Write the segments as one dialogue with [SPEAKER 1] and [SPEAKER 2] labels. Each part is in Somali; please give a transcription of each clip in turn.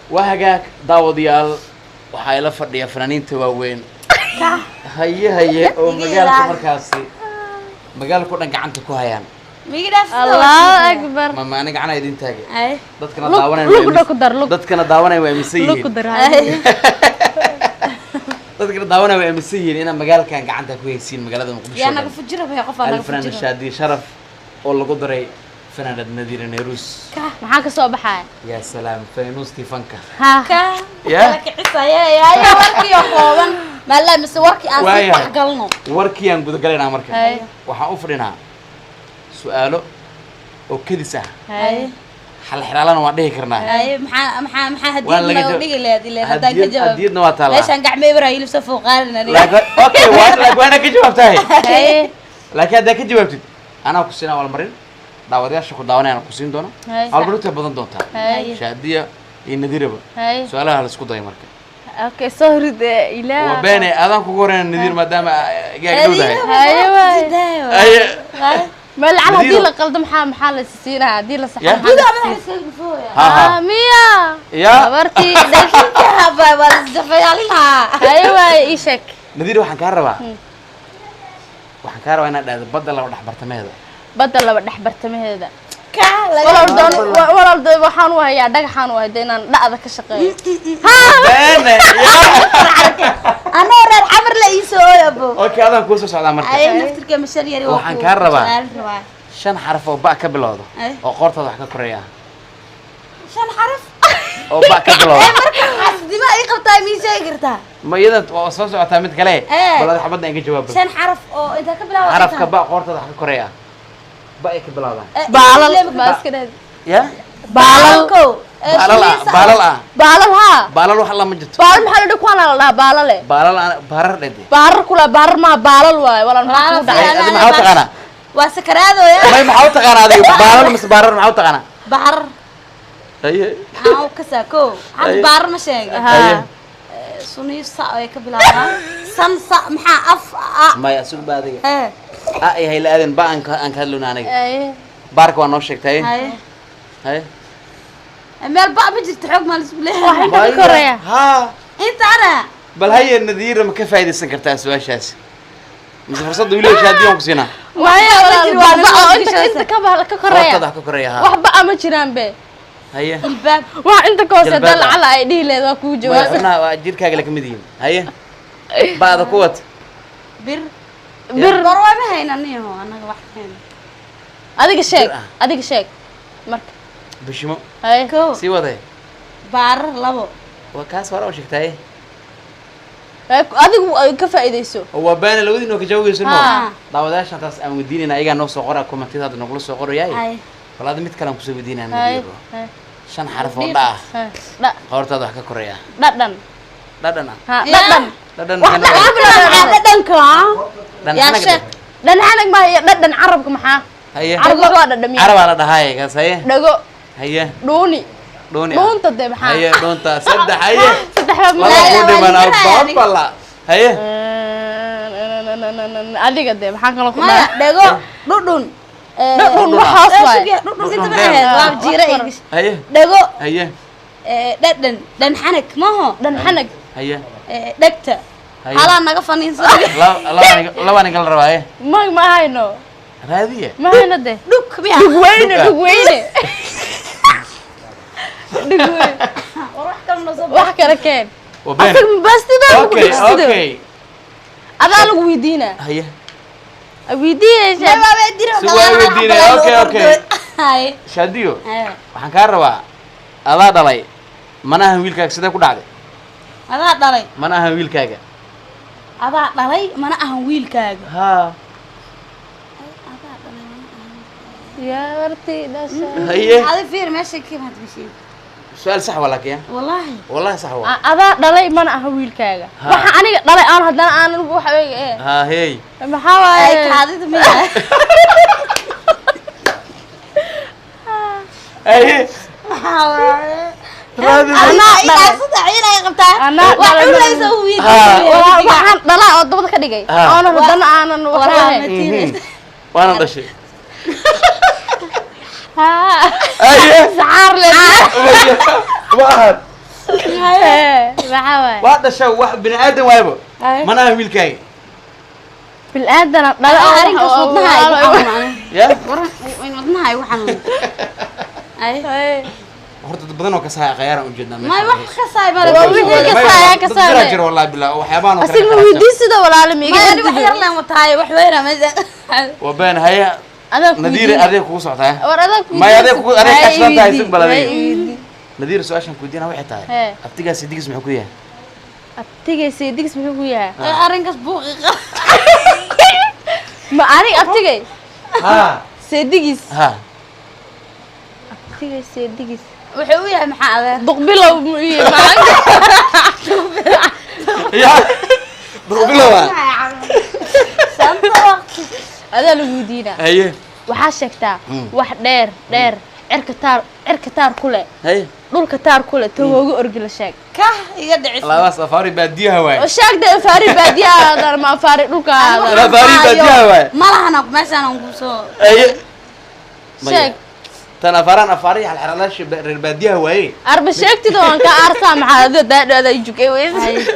[SPEAKER 1] Waa hagaag, daawadayaal, waxaa ila fadhiya fanaaniinta waaweyn, haye haye, oo
[SPEAKER 2] Iga
[SPEAKER 1] magaalka
[SPEAKER 2] ilaali.
[SPEAKER 1] Markaasi magaalka o dhan gacanta ku hayaan.
[SPEAKER 2] Miga dhaaf.
[SPEAKER 3] Allahu akbar.
[SPEAKER 1] Mama, ani gacana idin taage.
[SPEAKER 2] Ay.
[SPEAKER 1] Dadkana
[SPEAKER 3] Lug-
[SPEAKER 1] daawanaya
[SPEAKER 3] lugna ku dar, lug.
[SPEAKER 1] Dadkana daawanaya waa aaminsan
[SPEAKER 3] Lug ku
[SPEAKER 1] yihiin.
[SPEAKER 3] dar.
[SPEAKER 1] Dadkana daawanaya waa aaminsan yihiin inaa magaalkan gacanta ku haysiin, magaalada Muqdisho
[SPEAKER 2] Yaa
[SPEAKER 1] oo
[SPEAKER 2] naga
[SPEAKER 1] dhan.
[SPEAKER 2] fujira bay, qof aa naga
[SPEAKER 1] Alfanaan
[SPEAKER 2] fujira.
[SPEAKER 1] Shaadi Sharaf oo lagu daray fanaanad Nadiira Neerus.
[SPEAKER 3] Maxaa ka soo baxaya?
[SPEAKER 1] Yaa salaam, faynuustii fanka.
[SPEAKER 3] Ha.
[SPEAKER 2] Ka.
[SPEAKER 1] Ya.
[SPEAKER 2] Kala kicisaya ya warkii oo kooban maala mise warkii aan sii
[SPEAKER 1] Waayahay.
[SPEAKER 2] dhex galno.
[SPEAKER 1] Warkii aan gudagalaynaa marka.
[SPEAKER 3] Hay.
[SPEAKER 1] Waxaan u fadhinaa su-aalo oo kedis ah.
[SPEAKER 3] Hay.
[SPEAKER 1] Xal xiraalana waan dhihi karnaa.
[SPEAKER 2] Ay, maxaa
[SPEAKER 1] Waan
[SPEAKER 2] hadiyad
[SPEAKER 1] laga
[SPEAKER 2] naga dhigi lahayd ileen haddaan ka
[SPEAKER 1] Hadiyad-
[SPEAKER 2] jawaab?
[SPEAKER 1] Hadiyadna waa taallaa.
[SPEAKER 2] Meeshaan gacmo ibra hilib soo fooqaarin aniga.
[SPEAKER 1] Laakiin okay, waa laakiin waana ka jawaabtahay.
[SPEAKER 3] Hay.
[SPEAKER 1] Laakiin haddaa ka jawaabtid, anaa ku siinaa abaalmarin. Daawadayaasha ku daawanayaan ku siin doono.
[SPEAKER 3] Hay.
[SPEAKER 1] Abaalmarinta badan doontaa.
[SPEAKER 3] Hay.
[SPEAKER 1] Shaadiya iyo Nadiiraba.
[SPEAKER 3] Hay.
[SPEAKER 1] Su-aalaha la isku dayo marka.
[SPEAKER 3] Okay, soo rid ilaa.
[SPEAKER 1] Waa beene, adaan kugu horeyna Nadiir, maadaama igaaga dhowdahay.
[SPEAKER 3] Haye waay.
[SPEAKER 1] Haye.
[SPEAKER 3] Ma lacag haddii
[SPEAKER 1] Nadiiro.
[SPEAKER 3] la qaldo, maxaa la siinayaa haddii la saxo?
[SPEAKER 1] Ya.
[SPEAKER 3] Maxaa la siinayaa?
[SPEAKER 1] Ha ha.
[SPEAKER 3] Ah, miya?
[SPEAKER 1] Ya.
[SPEAKER 3] Habartii dhashay. Haye waay, ii sheeg.
[SPEAKER 1] Nadiir, waxaan kaa rabaa inaad dhahdo badda laba dhex bartamaheeda.
[SPEAKER 3] Badda laba dhex bartamaheeda, walaal doon, walaal doon, waxaan u hayaa dhagaxaan u hayda inaan dha'da ka shaqeeyo.
[SPEAKER 1] Beene ya.
[SPEAKER 2] Anoo reer Xamar la ii soo ooy abo.
[SPEAKER 1] Okay, adaan kuu soo socdaa marka.
[SPEAKER 2] Ay, naftirka mashar yari waa
[SPEAKER 1] Waxaan
[SPEAKER 2] ku
[SPEAKER 1] kaa rabaa.
[SPEAKER 2] su'aal rabaa.
[SPEAKER 1] Shan xaraf oo ba ka bilowdo
[SPEAKER 2] Ay.
[SPEAKER 1] oo qoortaada wax ka koreeya.
[SPEAKER 2] Shan xaraf
[SPEAKER 1] Oo ba ka bilowdo.
[SPEAKER 2] Marka xasdima ay qabtaa, mii sheegi kartaa?
[SPEAKER 1] Ma iyada waa soo socotaa mid kale.
[SPEAKER 2] Eh.
[SPEAKER 1] Bal ada xabadda inga jawaab.
[SPEAKER 2] Shan xaraf oo intaa ka bilaabo.
[SPEAKER 1] Xarafka ba qoortaada wax ka koreeya, ba ay ka bilowdaan.
[SPEAKER 3] Baalal baa iska dheh.
[SPEAKER 1] Ya.
[SPEAKER 3] Baalal.
[SPEAKER 1] Baalal ah, baalal ah.
[SPEAKER 3] Baalal, haa.
[SPEAKER 1] Baalal wax la ma jirto.
[SPEAKER 3] Baalal maxaa la dhihi? Kuwaana la dhahaa baalale.
[SPEAKER 1] Baalal aan baarar dhede.
[SPEAKER 3] Baarar kula, baarar maa, baalal waaye walaal. Maxaa kugu dhacay?
[SPEAKER 1] Ay, adi maxaa u taqaanaa?
[SPEAKER 2] Waa sakaraadooya.
[SPEAKER 1] May, maxaa u taqaanaa adiga, baalal mise baarar? Maxaa u taqaanaa?
[SPEAKER 2] Baarar.
[SPEAKER 1] Haye.
[SPEAKER 2] Maxaa u kasaa ko hadda?
[SPEAKER 1] Ay.
[SPEAKER 2] Baarar ma sheegay.
[SPEAKER 1] Haye.
[SPEAKER 2] Suniyo sa ay ka bilaabaan, san sa maxaa af a.
[SPEAKER 1] Maya, asug ba adiga.
[SPEAKER 2] Eh.
[SPEAKER 1] A ay hayla aaden ba aan ka hadlowna aniga.
[SPEAKER 3] Ay.
[SPEAKER 1] Baarka waa noo sheegtay.
[SPEAKER 2] Haye.
[SPEAKER 1] Haye.
[SPEAKER 2] Meel ba ma jirto, xoog maa laisku leeyahay.
[SPEAKER 3] Wax inta ka koreeya.
[SPEAKER 1] Ha.
[SPEAKER 2] Intaana.
[SPEAKER 1] Bal haye, Nadiira, ma ka faa'iidaysan kartaa su-aashaas mise fursadda weli Shaadiyan ku siinaa?
[SPEAKER 3] Maya walaal.
[SPEAKER 2] Jiro, waa
[SPEAKER 3] ba oo
[SPEAKER 2] lagu
[SPEAKER 3] inta
[SPEAKER 2] gishaysa.
[SPEAKER 3] Inta ka ka koreeya.
[SPEAKER 1] Qoortada wax ka koreeya, ha.
[SPEAKER 3] Wax ba ma jiraan be.
[SPEAKER 1] Haye.
[SPEAKER 2] Ilbaab.
[SPEAKER 3] Wax inta ka hoose
[SPEAKER 1] Jilbaab
[SPEAKER 3] hadaa
[SPEAKER 1] ah.
[SPEAKER 3] lacala ay dhihi leed waa kuu
[SPEAKER 1] Maya,
[SPEAKER 3] jawaab.
[SPEAKER 1] Xubnaha waa jirkaaga la kamid yihiin. Haye, ba'da ku wad.
[SPEAKER 2] Bir.
[SPEAKER 3] Bir.
[SPEAKER 2] War waa ma hayna niho, annaga wax hayna.
[SPEAKER 3] Adiga sheeg.
[SPEAKER 1] Bir ah.
[SPEAKER 3] Adiga sheeg marka.
[SPEAKER 1] Bishimo.
[SPEAKER 3] Haye.
[SPEAKER 2] Ko.
[SPEAKER 1] Sii waday.
[SPEAKER 2] Baarar labo.
[SPEAKER 1] Waa kaas hore oo sheegtay.
[SPEAKER 3] Haye, adigu ay ka faa'iidayso.
[SPEAKER 1] Oo waa baana labadiin oo ka jawaabayso mo.
[SPEAKER 3] Ha.
[SPEAKER 1] Daawadayaashan taas aan weydiinayna, ayagaa noo soo qora commentiyada hadda nogula soo qorayaay.
[SPEAKER 2] Ay.
[SPEAKER 1] Bal ada mid kale aan kusoo weydiinaya.
[SPEAKER 3] Haye.
[SPEAKER 1] Nadiiro,
[SPEAKER 3] Haye.
[SPEAKER 1] shan xaraf oo dha ah.
[SPEAKER 3] Haye. Dha.
[SPEAKER 1] Qoortaada wax ka koreeya.
[SPEAKER 3] Dhadhan.
[SPEAKER 1] Dhadhan ah.
[SPEAKER 3] Ha.
[SPEAKER 2] Ya.
[SPEAKER 3] Dhadhan.
[SPEAKER 1] Dhadhan.
[SPEAKER 3] Wax
[SPEAKER 1] maxaa
[SPEAKER 3] dhadhan.
[SPEAKER 2] Maxaa dhadhanka?
[SPEAKER 1] Dhan
[SPEAKER 2] Yaa
[SPEAKER 1] xanaga
[SPEAKER 2] sheeg.
[SPEAKER 1] dheh.
[SPEAKER 3] Dhan xanag ma hayo, dhadhan carabka maxaa?
[SPEAKER 1] Haye.
[SPEAKER 3] Carabka waa dhadhamiya.
[SPEAKER 1] Carabaa la dhahaaye kaas. Haye.
[SPEAKER 3] Dhago.
[SPEAKER 1] Haye.
[SPEAKER 3] Dhuuni.
[SPEAKER 1] Dhuuni ah.
[SPEAKER 3] Dhuunta dee maxaa?
[SPEAKER 1] Haye, dhuunta saddex. Haye.
[SPEAKER 3] Saddex baa.
[SPEAKER 1] Laba
[SPEAKER 2] La,
[SPEAKER 1] ku
[SPEAKER 2] la,
[SPEAKER 1] dhiman.
[SPEAKER 2] waa la.
[SPEAKER 1] Ababala, haye.
[SPEAKER 3] Adiga dee maxaa kaloo ku
[SPEAKER 2] Maya.
[SPEAKER 3] dhaca?
[SPEAKER 2] Dhago, dhudhun.
[SPEAKER 3] Dhudhun waxaas waay.
[SPEAKER 2] Dhudhun inta
[SPEAKER 1] Dhudhun
[SPEAKER 2] ma
[SPEAKER 1] dheer.
[SPEAKER 2] ahayd, waa jiira igish.
[SPEAKER 1] Haye.
[SPEAKER 2] Dhago.
[SPEAKER 1] Haye.
[SPEAKER 2] Dhadhan, dhanxanag maho.
[SPEAKER 3] Dhan xanag.
[SPEAKER 1] Haye.
[SPEAKER 2] Dhegta.
[SPEAKER 1] Haye.
[SPEAKER 2] Halaa naga faniinsan.
[SPEAKER 1] Laba niga la rabaa, haye.
[SPEAKER 3] Ma hayno.
[SPEAKER 1] Raadiye.
[SPEAKER 3] Ma hayno dee.
[SPEAKER 2] Dhug miya?
[SPEAKER 3] Dhugweyne, dhugweyne, dhugweyne.
[SPEAKER 2] War wax kale noo soo.
[SPEAKER 3] Wax kale keen.
[SPEAKER 1] Waa been.
[SPEAKER 3] Asaga bastidaa lagu
[SPEAKER 1] Okay.
[SPEAKER 3] dhigsido.
[SPEAKER 1] Okay.
[SPEAKER 3] Adaa lagu weydiinaa.
[SPEAKER 1] Haye.
[SPEAKER 3] Weydiinaysa.
[SPEAKER 1] Si waa weydiinaya. Okay.
[SPEAKER 2] Haye.
[SPEAKER 1] Shaadiyo,
[SPEAKER 2] Haye.
[SPEAKER 1] waxaan kaa rabaa adaa dhalay mana ahan wiilkaaga, sidee ku dhacday?
[SPEAKER 2] Adaa dhalay.
[SPEAKER 1] Mana ahan wiilkaaga.
[SPEAKER 2] Adaa dhalay mana ahan wiilkaaga.
[SPEAKER 1] Ha.
[SPEAKER 2] Adaa dhalay mana ahan.
[SPEAKER 3] Yaa warti dhasha.
[SPEAKER 1] Haye.
[SPEAKER 2] Adi fiir meesha ka imaad mashiin.
[SPEAKER 1] Su-aal sax waa laakiin ya.
[SPEAKER 2] Wallaahi.
[SPEAKER 1] Wallahi sax waa.
[SPEAKER 3] Adaa dhalay mana aha wiilkaaga.
[SPEAKER 1] Ha.
[SPEAKER 3] Waxa aniga dhalay aan haddana aanan wax
[SPEAKER 1] Ha, hey.
[SPEAKER 3] maxaa
[SPEAKER 2] Ay,
[SPEAKER 3] waaye?
[SPEAKER 2] Kaadida miya?
[SPEAKER 1] Haye.
[SPEAKER 2] Maxaa waaye?
[SPEAKER 1] Raadi.
[SPEAKER 2] Anaa
[SPEAKER 3] dhalay.
[SPEAKER 2] inaa saddex inay qabtaa.
[SPEAKER 3] Anaa
[SPEAKER 2] wax
[SPEAKER 3] dhalay.
[SPEAKER 2] cunaysa wiil.
[SPEAKER 1] Ha.
[SPEAKER 3] Waxaan dhalaa oo dabada ka dhigay
[SPEAKER 1] Ha.
[SPEAKER 3] oonan haddana aanan wax
[SPEAKER 2] Waraa
[SPEAKER 3] ahayn.
[SPEAKER 2] matiines.
[SPEAKER 1] Waana dhashay.
[SPEAKER 3] Ha.
[SPEAKER 1] Haye.
[SPEAKER 3] Sacaar le.
[SPEAKER 1] Ma ahan.
[SPEAKER 3] Maxaa waaye?
[SPEAKER 1] Waa dhasha wax bini aadan waaybo.
[SPEAKER 2] Haye.
[SPEAKER 1] Mana aha wiilkaaga.
[SPEAKER 3] Bil-aadan dhala oo
[SPEAKER 2] Arrinkaas wadnaha igu xanuun.
[SPEAKER 1] Ya.
[SPEAKER 2] In wadnaha igu xanuun. Ay.
[SPEAKER 1] Horta dad badan oo kasaaya khayaaran u jeednaa.
[SPEAKER 2] May wax kasaay male.
[SPEAKER 3] Waa wixii
[SPEAKER 1] May-
[SPEAKER 3] kasaaya,
[SPEAKER 1] dad
[SPEAKER 3] kasaaya.
[SPEAKER 1] jiraa jira wallahi bilaa oo waxyaabahan oo kale
[SPEAKER 3] Asiga
[SPEAKER 1] ka xanaaqsan.
[SPEAKER 3] weydiin sida walaalo ma iga
[SPEAKER 2] May ani wax
[SPEAKER 3] xadgudub.
[SPEAKER 2] yar leen wataay wax weyna meesha.
[SPEAKER 1] Waa been haya.
[SPEAKER 3] Adaa ku
[SPEAKER 1] Nadiire
[SPEAKER 3] weydiin.
[SPEAKER 1] adeeg kugu socotaa.
[SPEAKER 3] War adaa ku
[SPEAKER 1] May adeeg kugu adeeg
[SPEAKER 3] Hay
[SPEAKER 1] kaashan tahay
[SPEAKER 3] weydiin,
[SPEAKER 1] sug bal
[SPEAKER 3] hay
[SPEAKER 1] adeeg.
[SPEAKER 3] weydiin.
[SPEAKER 1] Nadiire su'aashan ku weydiinaa waxay tahay.
[SPEAKER 3] Hee.
[SPEAKER 1] Abtigaas sidigiis muxuu ku yahay?
[SPEAKER 3] Abtigay seedigiis muxuu ku yahay?
[SPEAKER 2] Arrinkaas buuqi.
[SPEAKER 3] Ma aniga abtigay
[SPEAKER 1] Ha.
[SPEAKER 3] seedigiis.
[SPEAKER 1] Ha.
[SPEAKER 3] Abtigay seedigiis.
[SPEAKER 2] Wuxuu u yahay maxaa adeer?
[SPEAKER 3] Duqbilow mu yahay macaanka.
[SPEAKER 1] Ya. Duqbilow.
[SPEAKER 2] Shanta waqti.
[SPEAKER 3] Adaa lagu weydiinaa.
[SPEAKER 1] Haye.
[SPEAKER 3] Waxaa sheegtaa wax dheer dheer cirka taar cirka taar ku leh
[SPEAKER 1] Haye.
[SPEAKER 3] dhulka taar ku leh tawooga orgi la sheeg.
[SPEAKER 2] Kah iga dhicis.
[SPEAKER 1] Labaas afaari baadiyaha waay.
[SPEAKER 3] Oo sheeg dee afaari baadiyaha aadan ama afaari dhulka aadan.
[SPEAKER 1] Afaari baadiyaha waay.
[SPEAKER 2] Ma lahana meeshaan aan ku soo.
[SPEAKER 1] Haye.
[SPEAKER 3] Sheeg.
[SPEAKER 1] Tan afaaraan afaari xalxalaashi reer baadiyaha waaye.
[SPEAKER 3] Arba sheegtida waan ka aarsaa maxaa adoo daadhaada i jugay weyse.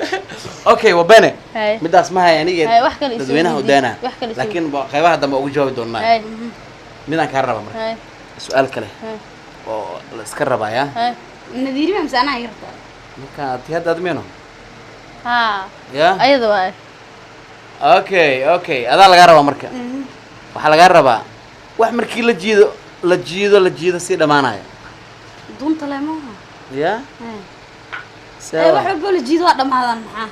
[SPEAKER 1] Okay, waa bene.
[SPEAKER 3] Haye.
[SPEAKER 1] Midaas ma haya aniga.
[SPEAKER 3] Haye, wax kale isoo
[SPEAKER 1] dadweynaha u
[SPEAKER 3] weydiin.
[SPEAKER 1] daanaa.
[SPEAKER 3] Wax kale isoo
[SPEAKER 1] Laakiin qaybaha dambe ugu jawaabi doonaa.
[SPEAKER 3] Haye.
[SPEAKER 1] Midaan kaa raba marka.
[SPEAKER 3] Haye.
[SPEAKER 1] Su'aal kale
[SPEAKER 3] Haye.
[SPEAKER 1] oo la iska rabayaa.
[SPEAKER 3] Haye.
[SPEAKER 2] Nadiiri ma mise anaa iga rabtaa?
[SPEAKER 1] Marka aad hadda aad meeno.
[SPEAKER 3] Haa.
[SPEAKER 1] Ya.
[SPEAKER 3] Ayada waaye.
[SPEAKER 1] Okay, okay. Adaa lagaa rabaa marka. Waxaa lagaa rabaa wax markii la jiido la jiido la jiido sii dhamaanaya.
[SPEAKER 2] Dunta le maaha.
[SPEAKER 1] Ya.
[SPEAKER 2] Ee wax walba la jiido waa dhamaadaan maxaa?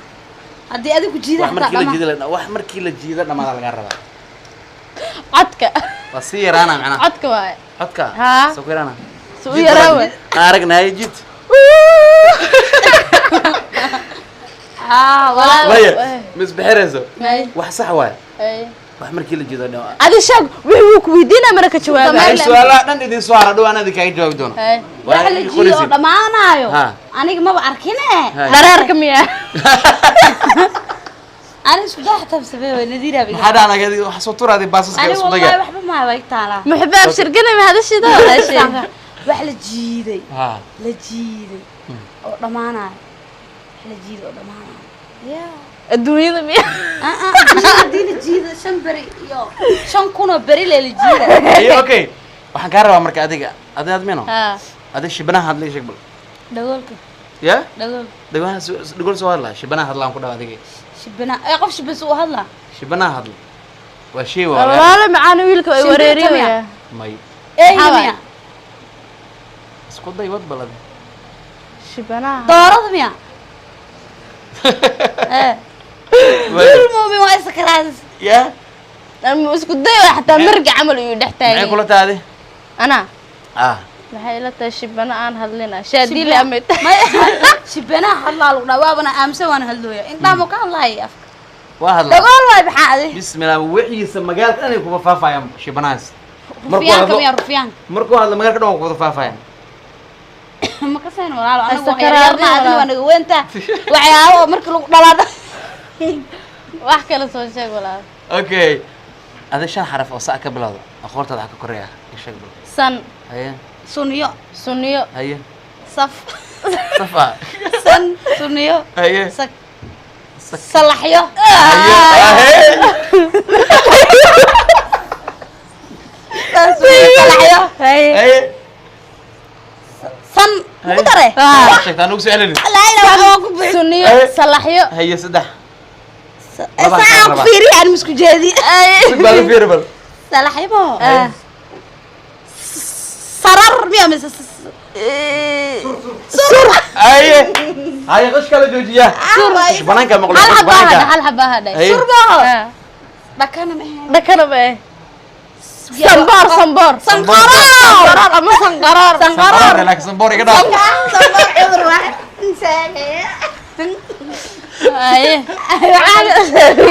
[SPEAKER 2] Haddii adigu jiido
[SPEAKER 1] Wax
[SPEAKER 2] xataa
[SPEAKER 1] markii la
[SPEAKER 2] dhamaa.
[SPEAKER 1] jiido wax markii la jiido dhamaada lagaa rabaa.
[SPEAKER 3] Codka.
[SPEAKER 1] Waa sii yaraana macnaha.
[SPEAKER 3] Codka waaye.
[SPEAKER 1] Codka.
[SPEAKER 3] Haa.
[SPEAKER 1] Soo ku yaraana.
[SPEAKER 3] Soo u yaraa waay.
[SPEAKER 1] Aragnay jid.
[SPEAKER 2] Ah, walaal.
[SPEAKER 1] Maya, misbixirayso.
[SPEAKER 3] May.
[SPEAKER 1] Wax sax waay.
[SPEAKER 3] Haye.
[SPEAKER 1] Wax markii la jiido dhamaa.
[SPEAKER 3] Adi sheeg wixii wuu ku weydiinaa mana ka jawaabay.
[SPEAKER 1] Ay su'aalaha dhan idin soo hara dhow anaa idin kaaga jawaabi doono.
[SPEAKER 3] Haye.
[SPEAKER 1] Waa
[SPEAKER 2] Wax la
[SPEAKER 1] ii
[SPEAKER 2] jiido oo
[SPEAKER 1] qoraysid.
[SPEAKER 2] dhamaanayo.
[SPEAKER 1] Ha.
[SPEAKER 2] Aniga maba arkine.
[SPEAKER 1] Haye.
[SPEAKER 3] Dhareerka miyaa?
[SPEAKER 2] Ani isku daa xataa sabee way Nadiira biga.
[SPEAKER 1] Maxaa dhacday adiga wax soo turaaday baasaska
[SPEAKER 2] Ani
[SPEAKER 1] isku
[SPEAKER 2] wallahi
[SPEAKER 1] dagaa.
[SPEAKER 2] waxba ma way taalaa.
[SPEAKER 3] Muxuu abshirgana ma hadashida walaashay.
[SPEAKER 2] Wax la jiiday.
[SPEAKER 1] Ha.
[SPEAKER 2] La jiiday. Oo dhamaanayo. Wax la jiiday oo dhamaanayo. Ya.
[SPEAKER 3] Adduunyada miyaa?
[SPEAKER 2] Ah ah, haddii la jiido 5 beri iyo 5000 oo beri la jiiday.
[SPEAKER 1] Haye, okay. Waxaan kaa rabaa marka adiga. Adiga aad meeno.
[SPEAKER 3] Haa.
[SPEAKER 1] Adiga shibanaha hadlay sheeg bal.
[SPEAKER 2] Dhagoolka.
[SPEAKER 1] Ya?
[SPEAKER 2] Dhagool.
[SPEAKER 1] Dhagaha dhagool soo hadlaa shibanaha hadlaan ku dhaw adiga.
[SPEAKER 2] Shibana. Ee qof shibis uu hadlaa.
[SPEAKER 1] Shibanaha hadla. Waa shay waa.
[SPEAKER 3] Walaalo macaan wiilka ay
[SPEAKER 2] Shimbirta
[SPEAKER 3] wareeriyaya.
[SPEAKER 2] miyaa?
[SPEAKER 1] May.
[SPEAKER 2] Ee
[SPEAKER 3] Maxaa waay?
[SPEAKER 2] miya.
[SPEAKER 1] Isku day wad bal adiga.
[SPEAKER 3] Shibanaha.
[SPEAKER 2] Doorada miya. Ee. Wiil muumin waa iskaraas.
[SPEAKER 1] Ya?
[SPEAKER 3] Ama isku day oo xataa marga camal uu dhex
[SPEAKER 1] Maxay
[SPEAKER 3] taagan.
[SPEAKER 1] kula tahay adiga?
[SPEAKER 3] Ana
[SPEAKER 1] Ah.
[SPEAKER 3] maxay ila tahay shibana aan hadlina. Shaadile amid.
[SPEAKER 2] May shibanaha hadlaa lagu dhahaa waabana aaminsan waana hadlooya. Indhaha ma ka hadlaaya afka.
[SPEAKER 1] Waa hadlaa.
[SPEAKER 2] Dhagool waay maxaa adi?
[SPEAKER 1] Bismillah wixiisa magaalka dhan ay kuba faafayaan shibanahaas. Markuu
[SPEAKER 2] Rufiyaanka
[SPEAKER 1] hadlo
[SPEAKER 2] miya rufiyaanka.
[SPEAKER 1] markuu hadlo magaalka dhan waa kuwada faafayaan.
[SPEAKER 2] Ma ka sayn walaalo anagu
[SPEAKER 3] Haysta
[SPEAKER 2] wax yar yarna
[SPEAKER 3] karaarnaa
[SPEAKER 2] adina waa
[SPEAKER 3] walaal.
[SPEAKER 2] naga weynta. Waxyaabo oo markii lagu dhalaado.
[SPEAKER 3] Wax kale soo sheeg walaal.
[SPEAKER 1] Okay. Adiga 5 xaraf oo sac ka bilowda. Aqoontaada waxa ka koreeya. Ii sheeg bal.
[SPEAKER 3] San
[SPEAKER 1] Haye.
[SPEAKER 2] Sunniyo.
[SPEAKER 3] sunniyo
[SPEAKER 1] Haye.
[SPEAKER 2] Saf.
[SPEAKER 1] Safa.
[SPEAKER 2] San sunniyo.
[SPEAKER 1] Haye.
[SPEAKER 2] Sak. Salaxyo.
[SPEAKER 1] Haye. Haye.
[SPEAKER 2] San sunniyo salaxyo.
[SPEAKER 3] Haye.
[SPEAKER 1] Haye.
[SPEAKER 2] San ugu dare.
[SPEAKER 1] Waxaad sheegtaa anugu soo celini.
[SPEAKER 2] Laa ilaaha illa waa ku buuxin.
[SPEAKER 3] Sunniyo
[SPEAKER 1] Haye.
[SPEAKER 3] salaxyo.
[SPEAKER 1] Haye 3. Laba
[SPEAKER 2] Saan
[SPEAKER 1] xaraf
[SPEAKER 2] ku
[SPEAKER 1] rabaa.
[SPEAKER 2] fiiriyo aan isku jeedi.
[SPEAKER 1] Sug baa la fiiri bal.
[SPEAKER 2] Salaxyo ma.
[SPEAKER 3] Ah.
[SPEAKER 2] Sarar miya mise sur.
[SPEAKER 1] Haye. Haye qashka la joojiya.
[SPEAKER 2] Sur.
[SPEAKER 1] Banaanka maqlo.
[SPEAKER 3] Hal xabaa
[SPEAKER 1] Banaanka.
[SPEAKER 3] hadhay, hal xabaa hadhay.
[SPEAKER 1] Haye.
[SPEAKER 2] Sur maaha.
[SPEAKER 3] Ah.
[SPEAKER 2] Dhakana ma ahayn.
[SPEAKER 3] Dhakana ma eh. Sanboor, sanboor.
[SPEAKER 2] Sanqaraar.
[SPEAKER 3] Sanqaraar ama sanqaraar.
[SPEAKER 1] Sanqaraar. Laakiin sanboor iga dhaaf.
[SPEAKER 2] Sanqaraar cudur waa. Insaanaya.
[SPEAKER 3] Haye.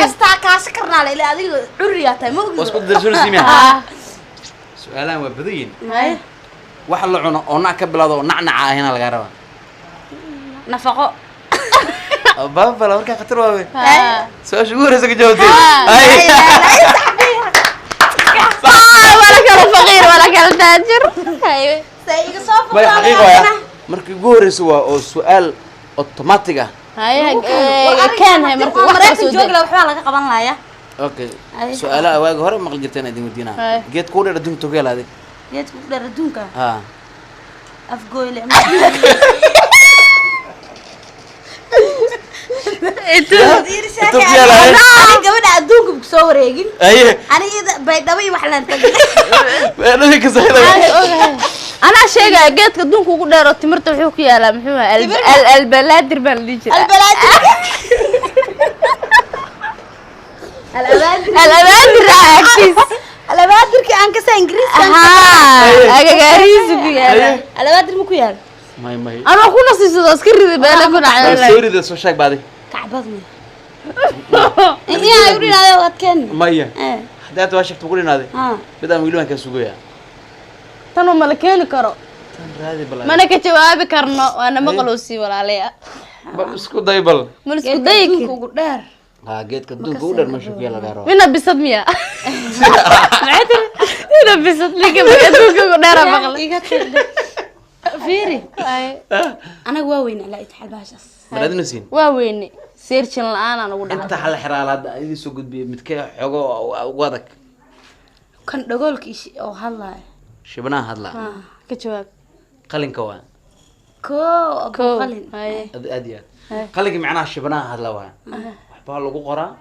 [SPEAKER 2] Astaa kaasi karnaa la ilaa adiga curriyaa tahay ma ogid.
[SPEAKER 1] Waa isku darsanaysiin miyaa?
[SPEAKER 3] Ah.
[SPEAKER 1] Su'aalahan waa badan yihiin.
[SPEAKER 2] Haye.
[SPEAKER 1] Wax la cuno oo nac ka bilowda oo nacnaca ahina lagaa rabaa.
[SPEAKER 2] Nafaqo.
[SPEAKER 1] Baabala markaa khatar waa wey.
[SPEAKER 3] Ah.
[SPEAKER 1] Su'aasha ugu horreysa ka jawaabtay.
[SPEAKER 3] Ah.
[SPEAKER 1] Haye.
[SPEAKER 3] Ah, wala kala faqiir wala kala taajir. Haye.
[SPEAKER 2] Say iga soo
[SPEAKER 1] Maya
[SPEAKER 2] furtaa
[SPEAKER 1] xaqiiq waaya. Markii ugu horreysa waa oo su-aal automatic ah.
[SPEAKER 3] Haye.
[SPEAKER 2] War
[SPEAKER 3] Keen hay marka wax
[SPEAKER 2] Maraykan
[SPEAKER 3] soo
[SPEAKER 2] joogi
[SPEAKER 3] deg.
[SPEAKER 2] lahaa, waxbaa laga qaban lahayaa.
[SPEAKER 1] Okay.
[SPEAKER 2] Ay.
[SPEAKER 1] Su-aalaha waagi hore maqli jirteen idin weydiinaa.
[SPEAKER 3] Ay.
[SPEAKER 1] Geedka ugu dheer adduunka togeel adig.
[SPEAKER 2] Geedka ugu dheer adduunka?
[SPEAKER 1] Ha.
[SPEAKER 2] Afgoyle.
[SPEAKER 1] Intuu ku yaalaa?
[SPEAKER 2] Ani gabadha adduunka ku soo wareegin.
[SPEAKER 1] Aye.
[SPEAKER 2] Aniga baydhabo iyo wax laan tagay.
[SPEAKER 1] Dhadhanka saxda.
[SPEAKER 3] Anaa sheegaya geedka adduunka ugu dheer oo timirta wuxuu ku yaalaa, muxuu ahaa,
[SPEAKER 2] Timirta?
[SPEAKER 3] Albalaadir baa la dhihi jiraa.
[SPEAKER 2] Albalaadir, alabaadir.
[SPEAKER 3] Alabaadir ah agtiis.
[SPEAKER 2] Alabaadirkii aan kasaa Ingiriiska.
[SPEAKER 3] Haa, agagaarihiisu ku yaalaa.
[SPEAKER 2] Alabaadir ma ku yaal?
[SPEAKER 1] May may.
[SPEAKER 3] Anaa ku nasiibsado iska ridi beela ku dhacday.
[SPEAKER 1] Soo rida, soo sheeg baadi.
[SPEAKER 2] Kacbad mi iyaa igu dhinaado waad keeni.
[SPEAKER 1] Maya.
[SPEAKER 2] Eh.
[SPEAKER 1] Haddii hadda waa sheegta ku dhinaaday.
[SPEAKER 2] Ha.
[SPEAKER 1] Mid aan weli waan kaa sugayaa.
[SPEAKER 3] Tanoo mala keeni karo.
[SPEAKER 1] Tan raadi bal.
[SPEAKER 3] Mana ka jawaabi karno, waana maqlowsii walaalaya.
[SPEAKER 1] Bal isku day bal.
[SPEAKER 3] Mal isku
[SPEAKER 2] Geedka
[SPEAKER 3] dayi.
[SPEAKER 2] adduunka ugu dheer.
[SPEAKER 1] Ha, geedka adduunka ugu dheer meesha ku yaala lagaa rabaa.
[SPEAKER 3] Mina bisad miya? Maxay tiri? Mina bisad ninka adduunka ugu dheera maqlay.
[SPEAKER 2] Iga tirde, fiiri, anaga waa weyn alaa itixaal bahashaas.
[SPEAKER 1] Maraadinaysiin.
[SPEAKER 3] Waa weyne, seerjin la-aan aan ugu dhacay.
[SPEAKER 1] Inta xal xiraal hadda idin soo gudbiyay midkee xogo ugu adag?
[SPEAKER 2] Kan dhagoolka oo hadlaaya.
[SPEAKER 1] Shibnaha hadla.
[SPEAKER 3] Ka jawaab.
[SPEAKER 1] Qalinka waa.
[SPEAKER 2] Koo
[SPEAKER 3] Kow.
[SPEAKER 2] qalin.
[SPEAKER 3] Haye.
[SPEAKER 1] Aad aad iyo aad qalinka, macnaha shibnaha hadla waa waxbaa lagu qoraa.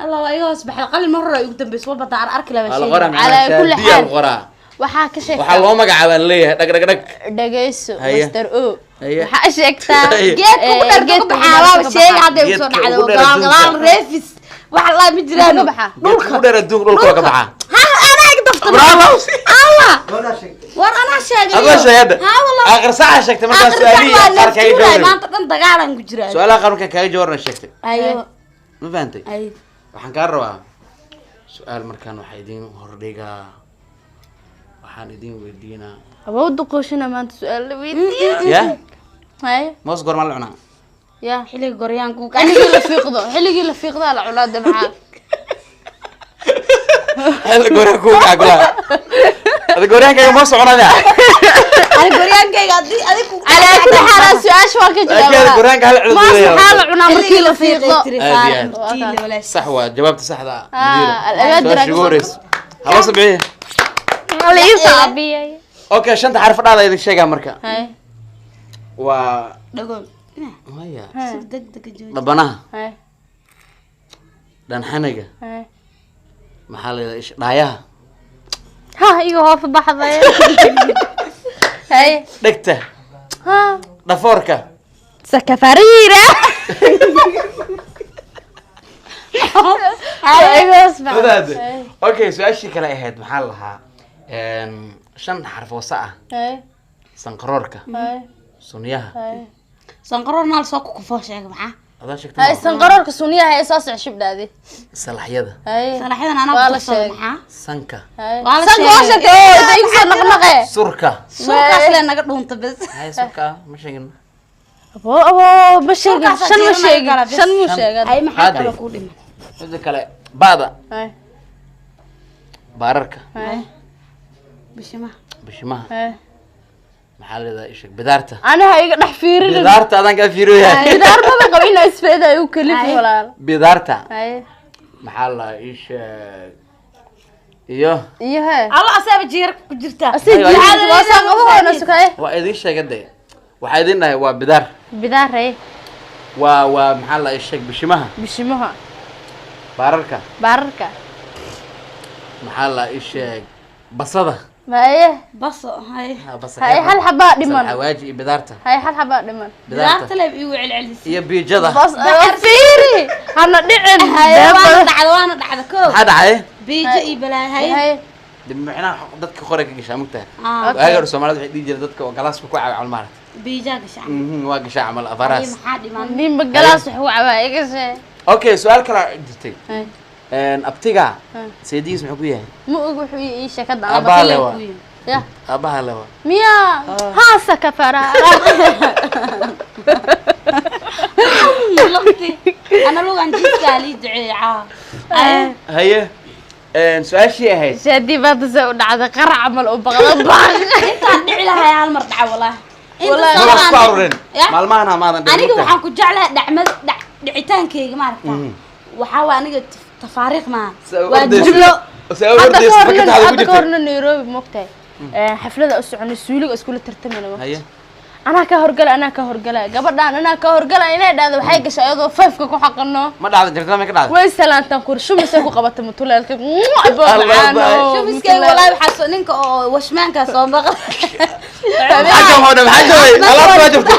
[SPEAKER 2] Allah, waa iga hoos baxay qalin mar hore igu dambaysa walba daar arki laba.
[SPEAKER 1] Waa la
[SPEAKER 2] Sheegay.
[SPEAKER 1] qoraa macnaha.
[SPEAKER 3] Calaa kulli
[SPEAKER 1] Shaadiya
[SPEAKER 3] xaal.
[SPEAKER 1] lagu qoraa.
[SPEAKER 3] Waxaa ka sheegtaa.
[SPEAKER 1] Waxaa loo magacaabaa leeyahay dhag dhag dhag.
[SPEAKER 3] Dhagayso.
[SPEAKER 1] Haye.
[SPEAKER 3] Master o.
[SPEAKER 1] Haye.
[SPEAKER 3] Waxaa sheegtaa
[SPEAKER 1] Haye.
[SPEAKER 2] Geedka ugu dheer
[SPEAKER 3] geedka
[SPEAKER 2] ka
[SPEAKER 3] ugu
[SPEAKER 2] baxaa
[SPEAKER 3] dheer
[SPEAKER 2] waaba
[SPEAKER 3] ka
[SPEAKER 2] sheegay
[SPEAKER 3] baxaa.
[SPEAKER 2] hadda igu soo
[SPEAKER 1] Geedka
[SPEAKER 2] dhacday
[SPEAKER 1] ugu dheer
[SPEAKER 2] gadaal
[SPEAKER 1] adduunka.
[SPEAKER 2] gadaal reefis wax laa ma jiraan.
[SPEAKER 3] Ka baxaa.
[SPEAKER 1] Geedka ugu dheer adduunka dhulka waa ka baxaa.
[SPEAKER 2] Ha, anaa iga dafta.
[SPEAKER 1] Bravo.
[SPEAKER 2] Allah, war anaa sheegay.
[SPEAKER 1] Adoo sheegay hadda.
[SPEAKER 2] Ha wallah.
[SPEAKER 1] Aakhir saaca sheegtay markaa
[SPEAKER 2] Aakhir saac
[SPEAKER 1] su-aalihii
[SPEAKER 2] waa
[SPEAKER 1] qaar kaaga
[SPEAKER 2] naftuuraay,
[SPEAKER 1] jawaabay.
[SPEAKER 2] Maanta dhan dagaalan ku jiraa.
[SPEAKER 1] Su-aalaha qaar markaan kaaga jawaabna sheegtay.
[SPEAKER 2] Ayo.
[SPEAKER 1] Ma fahantay?
[SPEAKER 2] Ayo.
[SPEAKER 1] Waxaan kaa rabaa su-aal markaan waxaa idin hordhigaa, waxaan idin weydiinaa.
[SPEAKER 3] Awoodda qooshina maanta su-aal la weydiiyo.
[SPEAKER 1] Ya.
[SPEAKER 3] Haye.
[SPEAKER 1] Moos goormaa la cunaa?
[SPEAKER 3] Ya.
[SPEAKER 2] Xilliga goryaanku.
[SPEAKER 3] Xilligii la fiiqdo, xilligii la fiiqdaa la cunaa de, maxaa?
[SPEAKER 1] Xilli gooryaa kugu kaca golaha ada gooryaankaaga moos cunada.
[SPEAKER 2] Ani goryaankayga haddii adig ku
[SPEAKER 3] Calaa kulli xaal su-aasha waa ka
[SPEAKER 1] Laakiin ada
[SPEAKER 3] jawaabaa.
[SPEAKER 1] gooryaanka hal cilad
[SPEAKER 3] Moos
[SPEAKER 1] leeyahay.
[SPEAKER 3] maxaa la cunaa markii la fiiqdo?
[SPEAKER 1] Aad iyo aad. Sax waa jawaabta saxda ah.
[SPEAKER 3] Ah,
[SPEAKER 1] Madiina.
[SPEAKER 3] alabaadir
[SPEAKER 1] Su-aasha ugu horeysa haloo sabciye.
[SPEAKER 3] La ii saabiyay.
[SPEAKER 1] Okay, shanta xarf dhaada idin sheegaa marka.
[SPEAKER 3] Haye.
[SPEAKER 1] Waa
[SPEAKER 2] dhagool.
[SPEAKER 1] maya.
[SPEAKER 2] Si deg deg jooji.
[SPEAKER 1] Dhabanaha.
[SPEAKER 3] Haye.
[SPEAKER 1] Dhanxaniga.
[SPEAKER 3] Haye.
[SPEAKER 1] Maxaa la yidhahdaa dhaayaha.
[SPEAKER 3] Ha, iga hoos baxday. Haye.
[SPEAKER 1] Dhegta.
[SPEAKER 3] Ha.
[SPEAKER 1] Dhafoorka.
[SPEAKER 3] Sakafariira. Iga hoos baxday.
[SPEAKER 1] Wadaade. Okay, su-aashii kale ahayd maxaa la lahaa, shan xarf oo sa ah.
[SPEAKER 3] Haye.
[SPEAKER 1] Sanqaroorka.
[SPEAKER 3] Haye.
[SPEAKER 1] Sunyaha.
[SPEAKER 3] Haye.
[SPEAKER 2] Sanqaroor naal soo kukufoo sheega maxaa?
[SPEAKER 1] Adaa sheegtay.
[SPEAKER 3] Haye, sanqaroorka sunyaha ee soo soc shibdhaadi.
[SPEAKER 1] Salaxyada.
[SPEAKER 3] Haye.
[SPEAKER 2] Salaxyadan anaa
[SPEAKER 3] Waa
[SPEAKER 2] ku
[SPEAKER 3] la
[SPEAKER 2] darsada
[SPEAKER 3] sheegay.
[SPEAKER 2] maxaa?
[SPEAKER 1] Sanka.
[SPEAKER 3] Haye.
[SPEAKER 2] Waa la
[SPEAKER 3] Sanka waa
[SPEAKER 2] sheegay.
[SPEAKER 3] sheegtay oo inta igu soo naqnaqee.
[SPEAKER 1] Surka.
[SPEAKER 2] Surkaas le naga dhuunta bes.
[SPEAKER 1] Haye, surka ma sheegin.
[SPEAKER 3] Abo abo, ma sheegin.
[SPEAKER 2] Surkaas
[SPEAKER 3] Shan ma
[SPEAKER 2] jiranaya
[SPEAKER 3] sheegin.
[SPEAKER 2] kala bes.
[SPEAKER 3] Shan muu
[SPEAKER 1] Shan.
[SPEAKER 3] sheegay.
[SPEAKER 2] Ay, maxaa
[SPEAKER 1] Hadde.
[SPEAKER 2] kale ku dhiman?
[SPEAKER 1] Mida kale ba'da.
[SPEAKER 3] Haye.
[SPEAKER 1] Baararka.
[SPEAKER 3] Haye.
[SPEAKER 2] Bishimaha.
[SPEAKER 1] Bishimaha.
[SPEAKER 3] Haye.
[SPEAKER 1] Maxaa la yidhahdaa isheg bidaarta.
[SPEAKER 3] Anaha iga dhex fiirinin.
[SPEAKER 1] Bidaarta adaan kaa fiiriyoyahay.
[SPEAKER 3] Bidaar maba qabo inaa isfeeda igu kalifi
[SPEAKER 2] Haye.
[SPEAKER 3] walaal.
[SPEAKER 1] Bidaarta.
[SPEAKER 3] Haye.
[SPEAKER 1] Maxaa la isheeg iyo
[SPEAKER 3] Iyo hee.
[SPEAKER 2] Alla asaaba jiirka ku jirta.
[SPEAKER 3] Asi
[SPEAKER 1] Haye,
[SPEAKER 3] jiirka waa saan qabo hoona sukaye.
[SPEAKER 1] Waa idin sheegay de, waxaa idin dhahay waa bidaar.
[SPEAKER 3] Bidaar haye.
[SPEAKER 1] Waa maxaa la isheeg bishimaha.
[SPEAKER 3] Bishimaha.
[SPEAKER 1] Baararka.
[SPEAKER 3] Baararka.
[SPEAKER 1] Maxaa la isheeg basada.
[SPEAKER 3] Haye.
[SPEAKER 2] Baso haye.
[SPEAKER 1] Ha, basa.
[SPEAKER 3] Haye, hal xabaa dhiman.
[SPEAKER 1] Xawaaji iyo bidaarta.
[SPEAKER 3] Haye, hal xabaa dhiman.
[SPEAKER 1] Bidaarta.
[SPEAKER 2] Bidaarta leeb igu celcelisay.
[SPEAKER 1] Iyo biijada.
[SPEAKER 3] Bas fiiri. Hana dhicin.
[SPEAKER 2] Haye,
[SPEAKER 3] Been
[SPEAKER 2] waana
[SPEAKER 3] badan.
[SPEAKER 2] dhacda, waana dhacda koo.
[SPEAKER 1] Maxaa dhacay?
[SPEAKER 2] Biijo iyo balaay haye.
[SPEAKER 3] Haye.
[SPEAKER 1] Dib macnaha dadka qore ka gashaa mugtahay.
[SPEAKER 2] Ah.
[SPEAKER 1] Waaga hore Soomaalida waxay dhihi jireen dadka oo galaaska ku caawa camal maaragta.
[SPEAKER 2] Biijaa gasha.
[SPEAKER 1] Waa gashaa camal
[SPEAKER 2] Haye,
[SPEAKER 1] afaraas.
[SPEAKER 2] maxaa dhiman?
[SPEAKER 3] Ninba galaas wax u cabaa iga sheeg.
[SPEAKER 1] Okay, su-aal kale jirtay.
[SPEAKER 3] Haye.
[SPEAKER 1] Abtiga
[SPEAKER 3] Haye.
[SPEAKER 1] seedigiis muxuu ku yahay?
[SPEAKER 3] Ma og wuxuu ii sheekada.
[SPEAKER 1] Aabbaha le waa.
[SPEAKER 3] Ya.
[SPEAKER 1] Aabbaha le waa.
[SPEAKER 3] Miya. Haasa kafara.
[SPEAKER 2] Lugti ana lugan jiiska lii duceeyay caawa. Haye.
[SPEAKER 1] Haye, su-aashii ahayd.
[SPEAKER 3] Shaadi baad soo u dhacday qarac camal u baqda baq.
[SPEAKER 2] Intaan dhici lahaa hal mar dhaca walaahi. Inta
[SPEAKER 1] Ma wax ku
[SPEAKER 2] soo
[SPEAKER 1] aruureen
[SPEAKER 2] Ya.
[SPEAKER 1] maalmahana maadan dhihin,
[SPEAKER 2] Aniga
[SPEAKER 1] mugtahay.
[SPEAKER 2] waxaan ku jeclahay dhacmada dhicitaankayga maaragta. Waxaa waa aniga tafaariiq maaha.
[SPEAKER 1] Saa u
[SPEAKER 2] Waa
[SPEAKER 1] ordaysa.
[SPEAKER 2] jumlo.
[SPEAKER 1] Saa u
[SPEAKER 3] Hadda
[SPEAKER 1] ordaysa,
[SPEAKER 3] ka horna
[SPEAKER 1] fakataada ugu
[SPEAKER 3] hadda ka
[SPEAKER 1] jirtay.
[SPEAKER 3] horna Nairobi moogtahay, xaflada u soconay, suuliga iskula tartamayna moogtahay.
[SPEAKER 1] Haye.
[SPEAKER 3] Anaa ka horgala, anaa ka horgala, gabadhaan anaa ka horgala inay dhahdo, waxay gashay ayadoo fayfka ku xaqano.
[SPEAKER 1] Ma dhacda jirta, ma ka dhacda?
[SPEAKER 3] Way salaantaan kur shumisay ku qabatay mutuleelka.
[SPEAKER 1] Allah baa.
[SPEAKER 2] Shumiskayga walaahi waxaa soo ninka oo washmaanka soo maqlay.
[SPEAKER 1] Maxaa jawaa maxaa jaway alaabta waa jirtay.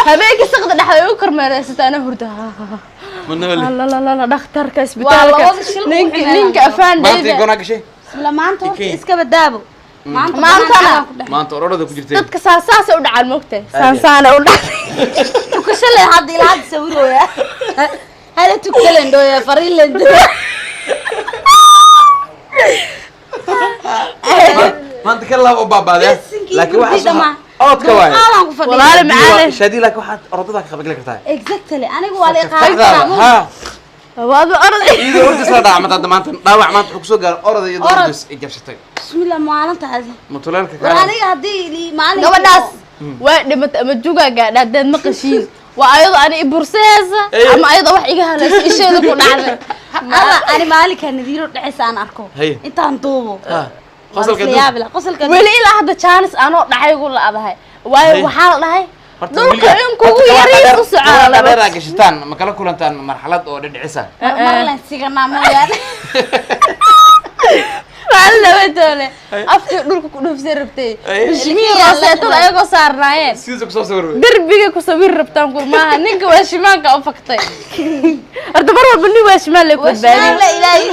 [SPEAKER 3] Habeenkii saqda dhexda ay u kormeereysata, anaa hurda.
[SPEAKER 1] Ma nooli.
[SPEAKER 3] Lalalala, dhakhtarka isbitaalka.
[SPEAKER 2] Waa labada shil ugu
[SPEAKER 3] Ninka
[SPEAKER 2] ximeeyaan.
[SPEAKER 3] ninka
[SPEAKER 1] Maanta
[SPEAKER 3] afaandhayda.
[SPEAKER 1] goonaa gashay.
[SPEAKER 2] Isla maanta horta
[SPEAKER 1] Ikeen.
[SPEAKER 2] iska badaabo. Maanta
[SPEAKER 3] Maantana.
[SPEAKER 2] banaan ku dhex.
[SPEAKER 1] Maanta ororada ku jirtay.
[SPEAKER 3] Dadka saasaasay u dhacaan moogtahay, saansaana u dhacay.
[SPEAKER 2] Tukasho leen hadda ilaa hadda sawirooya. Hala tukalen dhooya fariin leen dooya.
[SPEAKER 1] Maanta ka laab u baabaadaya.
[SPEAKER 2] Lisinkii
[SPEAKER 1] Laakiin
[SPEAKER 2] gurdi
[SPEAKER 1] waxaa
[SPEAKER 2] dhamaa.
[SPEAKER 1] oodka waaye.
[SPEAKER 2] Dulqaadan ku fadhiya.
[SPEAKER 3] Walaali macaane.
[SPEAKER 1] Shaadi, laakiin waxaad orodada ka qaybgali kartaa.
[SPEAKER 2] Exactly. Anigu waa la iqaabi karaa.
[SPEAKER 1] Ha.
[SPEAKER 3] Waad orday.
[SPEAKER 1] Iyadoo ordis la dhaca maanta, maanta dhaawac maanta wuxuu kusoo gaaray orada iyadoo
[SPEAKER 2] Orod.
[SPEAKER 1] ordis ay jabsatay.
[SPEAKER 2] Bismillah maalintaasi.
[SPEAKER 1] Mutuleelka
[SPEAKER 2] War
[SPEAKER 1] kale.
[SPEAKER 2] aniga haddii maalin
[SPEAKER 3] Gabadhaas waa dhimatay ama jugaa gaadha haddaad maqashiin, waa ayadoo ani iburseesa ama ayadoo wax iga halaysa isheeda ku dhacday.
[SPEAKER 2] Alla ani maalinka Nadiiro dhacaysa aan arko.
[SPEAKER 1] Haye.
[SPEAKER 2] Intaan duubo.
[SPEAKER 1] Ha. Qosolka
[SPEAKER 2] Waa la
[SPEAKER 1] duub.
[SPEAKER 2] yaabi lahaa. Qosolka
[SPEAKER 3] Weli ilaa hadda jaanis anoo dhacay ugu la-adahay waayo.
[SPEAKER 1] Haye.
[SPEAKER 3] Waxaa la dhahay
[SPEAKER 1] Horta
[SPEAKER 3] dhulka
[SPEAKER 1] weligaa-
[SPEAKER 3] in kugu
[SPEAKER 1] horta
[SPEAKER 3] yariis u
[SPEAKER 1] kabaha
[SPEAKER 3] socaa.
[SPEAKER 1] dheer aa gashataan, ma kala kulantaan marxalad oo dhidhicisa?
[SPEAKER 2] Mar leen siganaa mooyaane.
[SPEAKER 3] Maalin laba doole afkii dhulka ku dhuufsay rabtay.
[SPEAKER 1] Haye.
[SPEAKER 3] Bishmihii
[SPEAKER 2] Ilkiyaa la
[SPEAKER 3] rooseetada
[SPEAKER 2] dhacay.
[SPEAKER 3] ayagoo saarnaayeen.
[SPEAKER 1] Sidiisa kusoo sawir wey.
[SPEAKER 3] Derbiga ku sawir rabtaan kurmaaha, ninka waa shimaanka u faktay. Horta mar walba nin waa shimaan lay ku
[SPEAKER 2] Washmaan
[SPEAKER 3] badbaadiyay.
[SPEAKER 2] la ilaahay.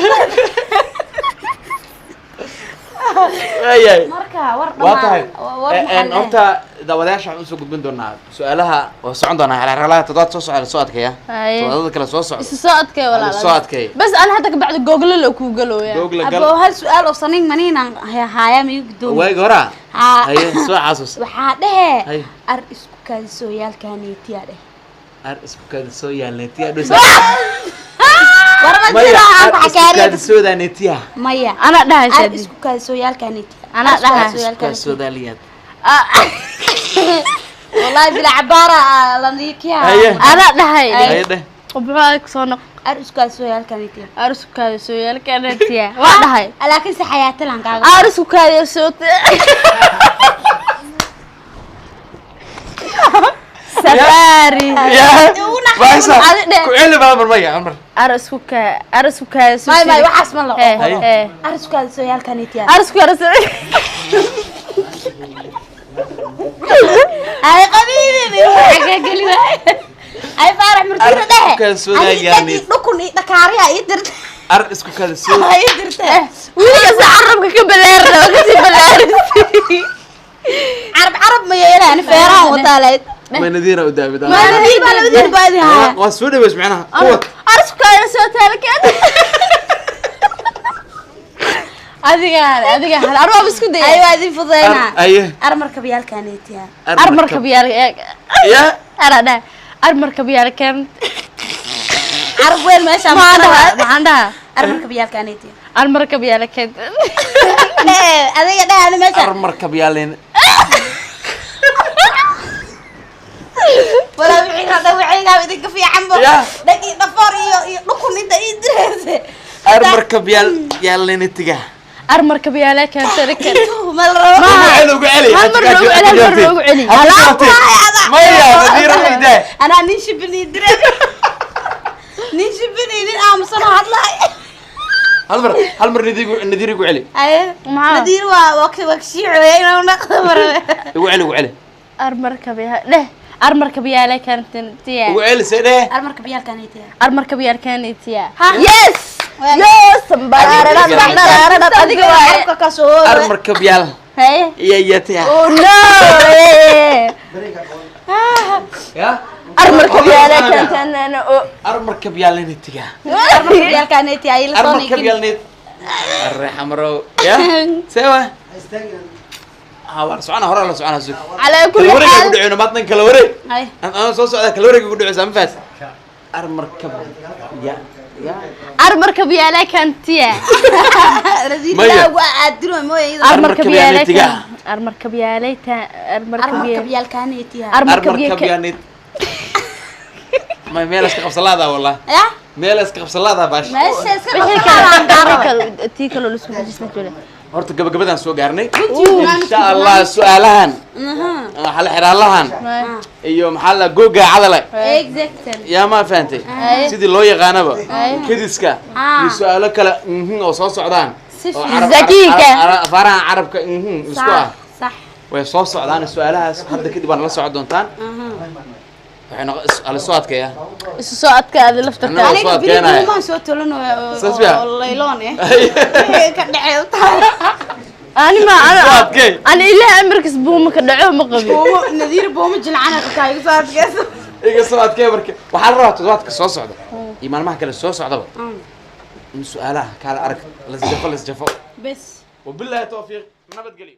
[SPEAKER 1] Waayahay.
[SPEAKER 2] Marka war
[SPEAKER 1] Waa tahay.
[SPEAKER 2] dhammaan war maxaa la
[SPEAKER 1] Horta daawadayaasha waxaan usoo gudbin doonaa su-aalaha, waa socon doonaa xeelxeelaha toddobaad soo socda, soo adkeeya.
[SPEAKER 3] Haye.
[SPEAKER 1] Toddobaadada kale soo socda.
[SPEAKER 3] Isu soo adkay walaal.
[SPEAKER 1] Soo adkay.
[SPEAKER 3] Bas ana hadda kabacdi google la kuu galooya.
[SPEAKER 1] Google gal.
[SPEAKER 2] Abo hal su'aal oo sanin maniinan haaya ma igu gudoomi.
[SPEAKER 1] Waagi horaa.
[SPEAKER 2] Haa.
[SPEAKER 1] Haye, soo xasuus.
[SPEAKER 2] Waxaa dhehe
[SPEAKER 1] Haye.
[SPEAKER 2] ar isku kaadisooyaalkaneetiyaa dheh.
[SPEAKER 1] Ar isku kaadisoo yaalneetiya dhusa.
[SPEAKER 2] War ma
[SPEAKER 1] Maya,
[SPEAKER 2] jiro aan
[SPEAKER 1] ar
[SPEAKER 2] ku
[SPEAKER 1] isku
[SPEAKER 2] xakaariyo.
[SPEAKER 1] kaadisoodaneetiya.
[SPEAKER 2] Maya.
[SPEAKER 3] Ana dhahay
[SPEAKER 2] Ar
[SPEAKER 3] Shaadi.
[SPEAKER 2] isku kaadisooyaalkaneetiya.
[SPEAKER 3] Anaa dhahay.
[SPEAKER 1] Kaadisoodaaliyaad.
[SPEAKER 2] Wallahi bila cabaara la niikiyaa.
[SPEAKER 1] Haye.
[SPEAKER 3] Ana dhahay.
[SPEAKER 1] Haye dheh.
[SPEAKER 3] Wuxuu ku soo noq.
[SPEAKER 2] Ar isku kaadisooyaalkaneetiya.
[SPEAKER 3] Arsukaada sooyaalkaanatiya waa dhahay.
[SPEAKER 2] Laakiin se xayaatalan kaaga.
[SPEAKER 3] Arsukaada soo safari.
[SPEAKER 1] Yaa. Baasa.
[SPEAKER 3] Adi dheh.
[SPEAKER 1] Ku celi baa mar maya mar.
[SPEAKER 3] Arsuka arsukaada soo.
[SPEAKER 2] May may waxaas ma la
[SPEAKER 3] Eh,
[SPEAKER 2] oqolo.
[SPEAKER 3] eh.
[SPEAKER 2] Ar isku kaadisooyaalkaneetiya.
[SPEAKER 3] Arsukaada soo.
[SPEAKER 2] Ay qabiibi xaga geli waay. Ay Faarax murtida
[SPEAKER 1] Ar isku
[SPEAKER 2] dhehe.
[SPEAKER 1] kaadisooyaalkaneetiya.
[SPEAKER 2] Dhukun iyo dhakaariya ii dirta.
[SPEAKER 1] Ar isku kaadisoo.
[SPEAKER 2] Ii dirta.
[SPEAKER 3] Weliga si carabka ka balaarna oo kasii balaarisi.
[SPEAKER 2] Carab carab ma yeelaan feerahan wataa lahayd.
[SPEAKER 1] Ma Nadiira u daabid.
[SPEAKER 2] Ma Nadiir baa labadiin baadi haya.
[SPEAKER 1] Waa soo dhaweys macnaha. Kuwad.
[SPEAKER 3] Arsukaada soo taalkeed. Adiga adiga hal arwaab isku
[SPEAKER 2] Ay
[SPEAKER 3] dayay.
[SPEAKER 2] waa idin fududeynaa.
[SPEAKER 1] Aye.
[SPEAKER 2] Ar markabyaalkaneetiya.
[SPEAKER 3] Ar markab yaal.
[SPEAKER 1] Ya.
[SPEAKER 3] Ara dhahay. Ar markab yaal keen.
[SPEAKER 2] Carab weel meesha
[SPEAKER 3] Maxaan dhahaa? Maxaan dhahaa?
[SPEAKER 2] Ar markabyaalkaneetiya.
[SPEAKER 3] Ar markab yaal keen.
[SPEAKER 2] Adiga dheh ani meesha.
[SPEAKER 1] Ar markab yaaleen.
[SPEAKER 2] Walaa wixii hadda wixii idinka fiican bo.
[SPEAKER 1] Ya.
[SPEAKER 2] Dhag iyo dhafoor iyo iyo dhukun inta ii direyse.
[SPEAKER 1] Ar markab yaal yaaleenetiga.
[SPEAKER 3] Ar markab yaal keen tarikan.
[SPEAKER 2] Ma la rabo.
[SPEAKER 3] Ma-
[SPEAKER 1] Ugu celi, ugu celi.
[SPEAKER 3] Hal mar loogu celi, hal mar loogu celi.
[SPEAKER 1] Maya, Nadiira weydaa.
[SPEAKER 2] Anaa nin shibin ii diray. Nin shibin iyo nin aamusan oo hadlaay.
[SPEAKER 1] Hal mar, hal mar Nadiir, Nadiir ugu celi.
[SPEAKER 2] Aye.
[SPEAKER 3] Maxaa?
[SPEAKER 2] Nadiir waa waa kashiicooya inuu naqdo marabe.
[SPEAKER 1] Ugu celi, ugu celi.
[SPEAKER 3] Ar markab yaal dheh. Ar markab yaal keen tiya.
[SPEAKER 1] Ugu celi see dheh.
[SPEAKER 2] Ar markabyaalkaneetiya.
[SPEAKER 3] Ar markab yaal keen tiya.
[SPEAKER 2] Ha.
[SPEAKER 3] Yes. Yo sambaarara adiga waaye.
[SPEAKER 2] Carabka ka soo
[SPEAKER 1] Ar markab yaal.
[SPEAKER 3] Haye.
[SPEAKER 1] Iya iya tiya.
[SPEAKER 3] Oh no.
[SPEAKER 1] Ya.
[SPEAKER 3] Ar markab yaal keen tan oo.
[SPEAKER 1] Ar markab yaaleenetiga.
[SPEAKER 2] Ar markabyaalkaneetiya ay la
[SPEAKER 1] Ar
[SPEAKER 2] soo
[SPEAKER 1] markab
[SPEAKER 2] niikin.
[SPEAKER 1] yaalneet. Arre xamrow. Ya. See waa. Ha war socona hore la socona sug.
[SPEAKER 3] على
[SPEAKER 1] Kala
[SPEAKER 3] كل
[SPEAKER 1] wareeg ku
[SPEAKER 3] حال
[SPEAKER 1] dhaceyno maadnan kala wareeg.
[SPEAKER 2] Ay.
[SPEAKER 1] Aan soo socda kala wareeg ku dhaceysa ma faas. Ar markab ya ya.
[SPEAKER 3] Ar markab yaal keen tiya.
[SPEAKER 2] Nadiir
[SPEAKER 1] Maya.
[SPEAKER 2] ilaa waa aadiro mooye iyada.
[SPEAKER 3] Ar markab yaal
[SPEAKER 1] yaalneetiga.
[SPEAKER 3] keen. Armarkabyaalay ta armarkabyaal.
[SPEAKER 2] Armarkabyaalkaanetiha.
[SPEAKER 3] Armarkabyaal.
[SPEAKER 1] Armarkabyaanid ma meel iska qabsalaadaa wallah.
[SPEAKER 2] Ya.
[SPEAKER 1] Meel iska qabsalaadaa baash.
[SPEAKER 2] Meesha iska
[SPEAKER 3] wixii
[SPEAKER 2] qabsanayaan
[SPEAKER 3] kale
[SPEAKER 2] gaaro.
[SPEAKER 3] wixii kale tii kale la isku dhejisna jira.
[SPEAKER 1] Horta gabagabadaan soo gaarnay, insha Allah. Su-aalahan xal xiraalahan iyo maxaa la googaa cadale.
[SPEAKER 2] Exactly.
[SPEAKER 1] Yaa ma fahantay sidii loo yaqaanaba kediska iyo su-aalo kale oo soo socdaan
[SPEAKER 2] Si
[SPEAKER 1] oo
[SPEAKER 2] fiican.
[SPEAKER 3] Zakiika.
[SPEAKER 1] Afaaraha carabka isku ah.
[SPEAKER 2] Sax.
[SPEAKER 1] Way soo socdaan su-aalahaas hadda kadib waa nala socon doontaan. Waxay noqon ala soo adkeeya.
[SPEAKER 3] Isu soo adkaada laftarka.
[SPEAKER 1] Annaga
[SPEAKER 2] Aniga
[SPEAKER 1] soo
[SPEAKER 2] beri
[SPEAKER 1] adkeenaya.
[SPEAKER 2] buumaan soo tolanaya
[SPEAKER 1] Saas miya?
[SPEAKER 2] oo layloon eh. Wixii ka dhacay u tahay.
[SPEAKER 3] Ani ma
[SPEAKER 1] Soo
[SPEAKER 3] ana
[SPEAKER 1] adkeey.
[SPEAKER 3] Ani ilaah amarkiis buuma ka dhaco ma qabin.
[SPEAKER 2] Buumo nadiir buumo jilcana qabtaa, igu soo adkeyso.
[SPEAKER 1] Iga soo adkeey. Marka waxaa la rabaa toddobaadka soo socda iyo maalmaha kale soo socdaba in su-aalaha kaala arag lasjafo lasjafo.
[SPEAKER 2] Bes.
[SPEAKER 1] Wabillahi tawfiiq, nabadgelyo.